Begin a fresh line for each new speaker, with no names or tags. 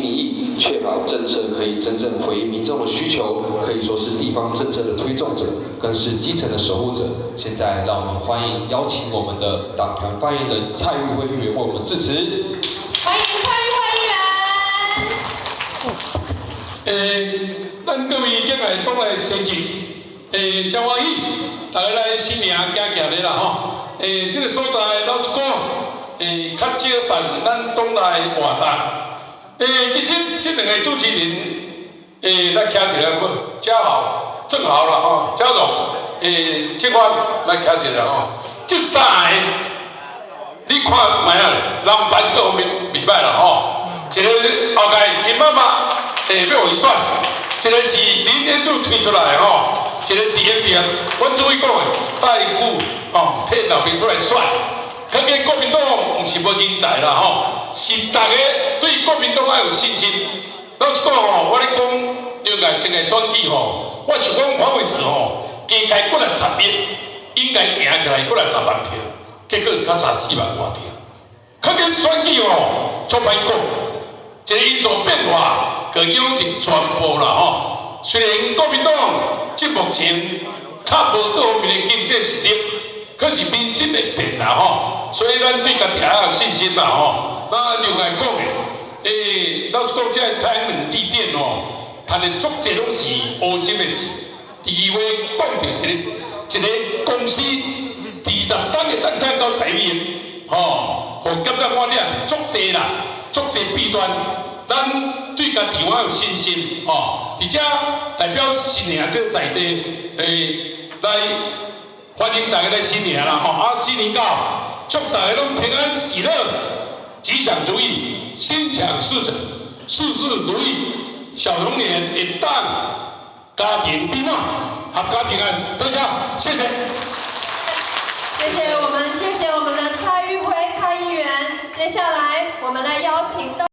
民意，確保政策可以真正回應民眾的需求，可以說是地方政策的推動者，更是基層的守護者。現在，讓我們歡迎邀請我們的黨團發言人蔡玉輝議員為我們致辭。
歡迎蔡玉輝議員。
咱各位今日黨內先進，真歡喜，大家來新營行行咧啦吼。這個所在老實講，較少辦咱黨內活動。其實這兩个主持人，來徛一下好，嘉豪、正豪啦吼，嘉榮，正歡來徛一下吼。這三个，你看覓仔咧？人緣各方面袂歹啦吼。一个後蓋金媽媽，欲予伊選，一个是林彦祖推出來的吼，一个是英平。阮注意講的，帶富吼，替老爸出來選。可見國民黨毋是無人才啦吼，是大家對國民黨愛有信心。老實講吼，我咧講另外一個選舉吼，我想講黃偉哲吼，加開過來10億，應該贏起來過來10萬票，結果才差4萬外票。可見選舉吼，足歹講，一個因素變化，就影響著全部啦吼。雖然國民黨這目前較無各方面的經濟實力，可是民心會變啦吼，所以咱對家己愛有信心啦吼。那另外講的，老實講，這個太陽能綠電吼，趁的足濟攏是烏心的錢。第二話講著一个一个公司，20冬會當趁到財米吼，予感覺我了足濟啦，足濟弊端。咱對家己我有信心吼，佇遮代表新營這個在地，來歡迎大家來新營啦吼！啊，新年到，祝大家攏平安喜樂，吉祥如意，心想事成，事事如意，小龍年會當家庭美滿，闔家平安。多謝，謝謝。
謝謝我們，謝謝我們的蔡玉輝蔡議員。接下來，我們來邀請到。